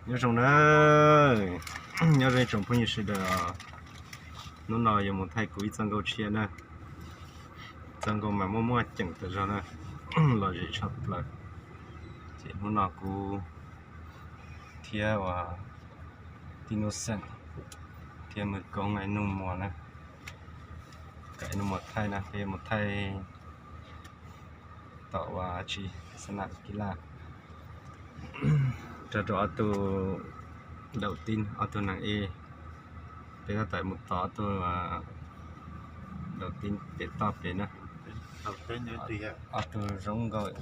Nyob zoo na, nyob zoo tsoom phooj ywg sawv daws. Hnub no yuav mus thaij kuv ib txoj nkauj tshiab na. Txoj nkauj mas muaj muaj ceem tas zog na, lom zem tshaj plaws. Ces hnub no kuv thiab uas tij Nuj Xeem thiab Mws Koob Nuj Muas na, kom Nuj Muas thaij na, peb mus thaij tom uas tsis xab nam kib laj, rau rau ob tug daus tib, ob tug neeg ej, peb tab tom mus tos ob tug daus tib pem toj pem na. Ob tug zoo nkauj,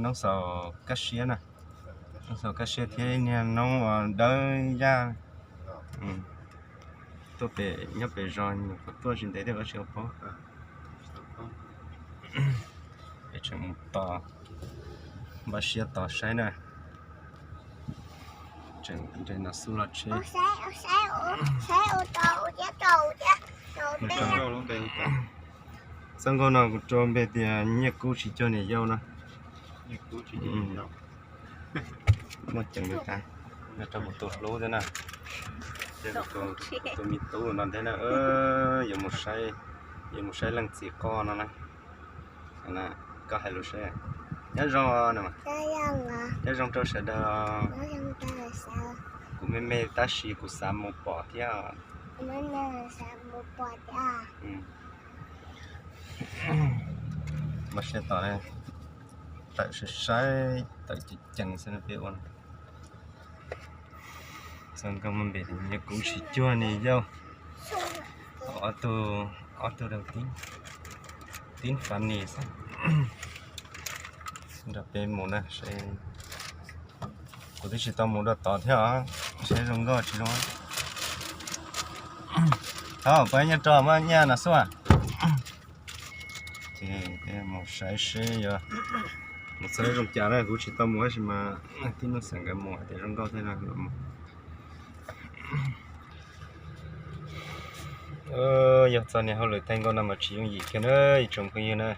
noob xaus kaj siab na, noob xaus kaj siab thiab niag noob uas dawb yaj. Tuaj pem nyob pem zos nyuam qhuav tuaj tsis ntev thiab, koj tsis paub. Peb tseem mus tos, npaj siab tos saib na. Tseem nres no xub los tsheb. Txoj nkauj no kuv rau npe tias Nyiaj Kub tsis cuag niam yau na. Muaj ceem li cas, rau kuv tus hlub thiab na, tus me tub no thiab na. Yuav mus saib, yuav mus saib leej txiv qoj no na. Koj hais lus saib. Nyob zoo, nyob zoo rau sawv daws. Kuv me me tab sis kuv xav mus pom thiab. Mas saib tom, tawm saib saib, tawm ceev ceev xwb no peb ua. Txoj nkauj muaj npe tias Nyiaj Kub tsis cuag niam yau. Ob tug, ob tug daus tib, tib fav nis xwb. Nrog peb mus na, kuv twb tsis tau mus dua tod thiab os, saib zoo nkauj tsis zoo. Thaum peb nyiaj rau muab nyiaj no xwb. Ces mus saib seb yuav mus txog zoo cas na, kuv tsis tau mus tab sis mas tij Nuj Xeem nkawd mus hais tias zoo nkauj thiab no. Yog txog niag hauj lwm thaij nkauj no mas tsis yooj yim kiag na ib tsoom phooj ywg na.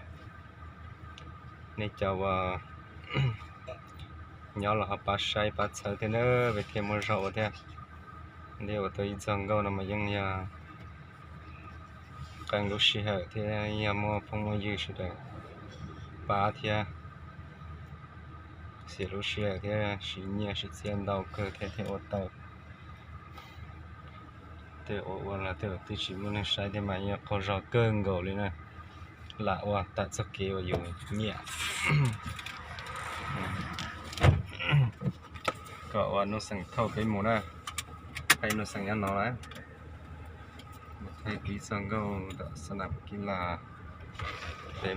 Nej cov uas nyob los ho pab saib pab txhawb thiab na, peb thiaj muaj zog ua thiab. Thiaj ua tau ib txoj nkauj no mas yeej yog qee lub sij hawm thiab yog muaj phooj muaj ywg sawv daws pab thiab, xiam lub sij hawm thiab siv nyiaj siv txiaj ntau kawg thiab thiaj ua tau. Tej ua ua los tej twb tsis muaj neeg saib thiab mas yeej qaug zog kawg nkaus li na. Lam ua tawm txoj kev uas yus nyiam. Kom uas Nuj Xeem thauj peb mus na, peb Nuj Xeem nyob no lawm. Mus thaij ib txoj nkauj ntawm xab nam kib laj, peb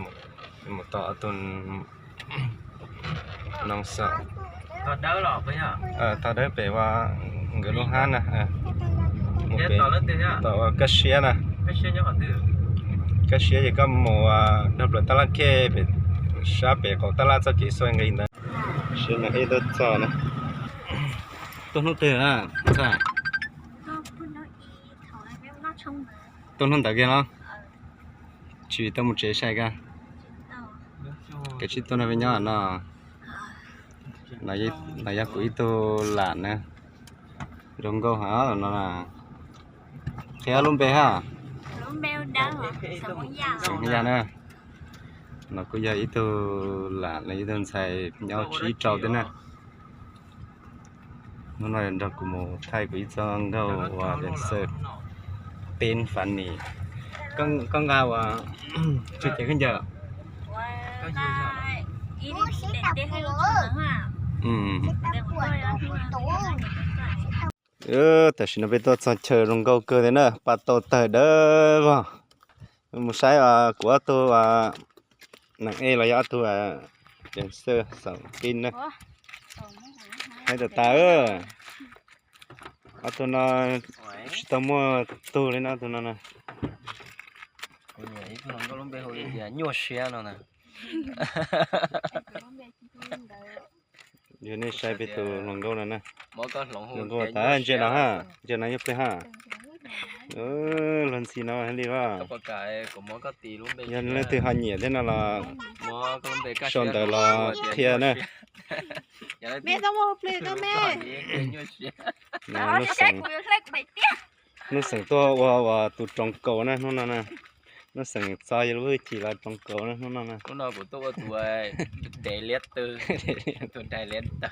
mus tos ob tug noob xaus. Thov dawb pem ua nkawd lub hab na, mus pem tom ua kaj siab na. Kaj siab ces koj mus ua dhau plaws tab laj khej pem, sab pem qaum tab laj txoj kev xuaj nqis ntawd. Siab no ib tug txog na. Tuaj hnub twg na? Tuaj hnub ntawd kiag los? Tsis tau mus tsev sai ka? Kav tsij tuaj nrog peb nyob no. No yog kuv ib tug lam na. Zoo nkauj heev no. Qhia lub npe ha. Xeem Hmoob Yaj na. No kuj yog ib tug lam los ib tug ntxhais nyob tsib rau thiab na. Hnub no nrog kuv mus thaij kuv ib txoj nkauj ua dancer, teen funny. Koj nqa ua tsuj cev khaub ncaws. Tam sim no peb tuaj txog chaw zoo nkauj kawg thiab na, paj tauj tawg dawb vog. Mus saib kuv ob tug neeg ej los yog ob tug dancer xaum kib na. Haib tas tas, ob tug no tsis tau muaj tug li no, ob tug no na. Nyuaj siab no na. Yog nej saib peb tus hluas nkauj no na. Hluas nkauj tas ntsia no ha, ntsia no yog peb ha. Luag ntxhi no li os. Yog leej twg ho nyiam thiab no los sau ntawv los qhia na. Me tau muaj plig koj me. Hnub xeem, hnub xeem tuaj ua ua tus roos kaus na hnub no na. Hnub xeem txo yog lub hwj chim los roos kaus na hnub no na. Hnub no kuv tuaj ua tus dev liab tw, tus dev liab tw.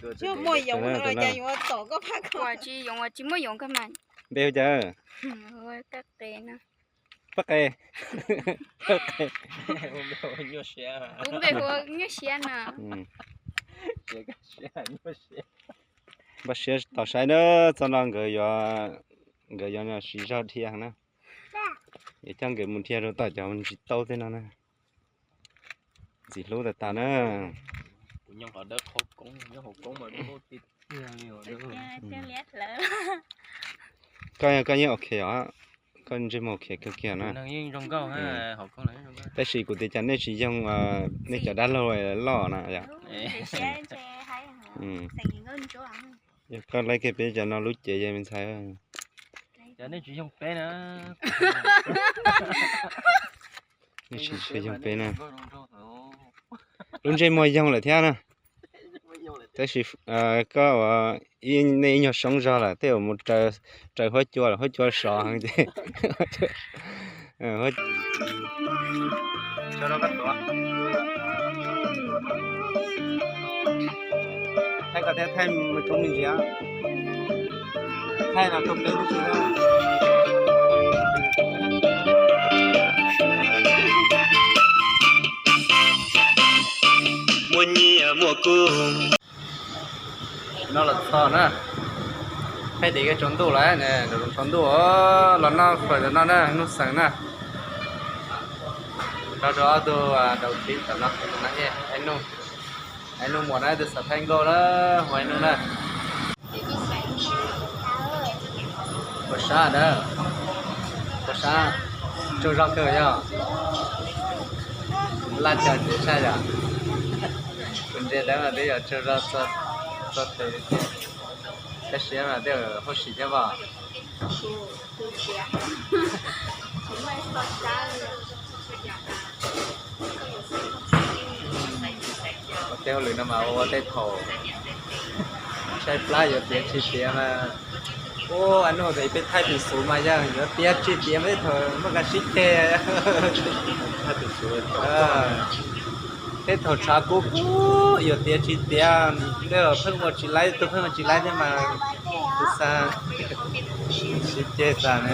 Tsis muaj yoov los cas yuav tom koj phaj koj. Tsis yoov, tsis muaj yoov koj mas. Npe hu cas? Paj Qe. Kuv npe hu Nyuaj Siab no. Npaj siab tos saib na, txoj no nkawd yuav, nkawd yuav siv zog dhia na. Yuav coj nkawd mus dhia rau tom cov ntsis taub tej no na. Ntxim hlub tas tas na. Koj, koj yeej ok os, koj ntsej muag ok kawg kiag na. Tab sis kuv tias cas nej tsis yoog nej cov dab laug loj na yom. Yog koj laib kiag peb cov no lub cev yeej me ntxhais. Nej tsis tshua yoog peb na. Lub ntsej muag yoog lawm thiab na. Tab sis koj ua nej ib nyuag soob zog lawm, tej zaum mus raws huab cua lawm, huab cua sov heev ces. Thaij koj thiab thaij mus tsoom me ntsis, thaij no rau peb lub tsis. Muaj nyiaj muaj kub. No los txog na, thaij tim tsaus ntuj lawm, tsaus ntuj los noj fawm ntawm no na, Nuj Xeem na. Rau rau ob tug daus tib tom no, Ai Nuj muam na, tus xav thaij nkauj na, hu Ai Nuj na. Ua sab na, ua sab, tsaug zog kawg yog. Laj tsawg ntxiv tshaj yom. Kuv ntsia dawb mas twb yog tsaug zog txog tes, tab sis mas twb hauj sim thiab os. Ua tej hauj lwm no mas ua tej thaum saib plab yuav tiav tsis tiav mas. Ua Ai Nuj tas peb thaij tus xuv mas yog yuav tiav tsis tiav mas tej thaum muaj kas sib ceg. Tej thaum tshav kub kub yuav tiav tsis tiav, tej thaum pheej ua tsis laib, tus pheej ua tsis laib thiab mas tus xav sib ceg tas na.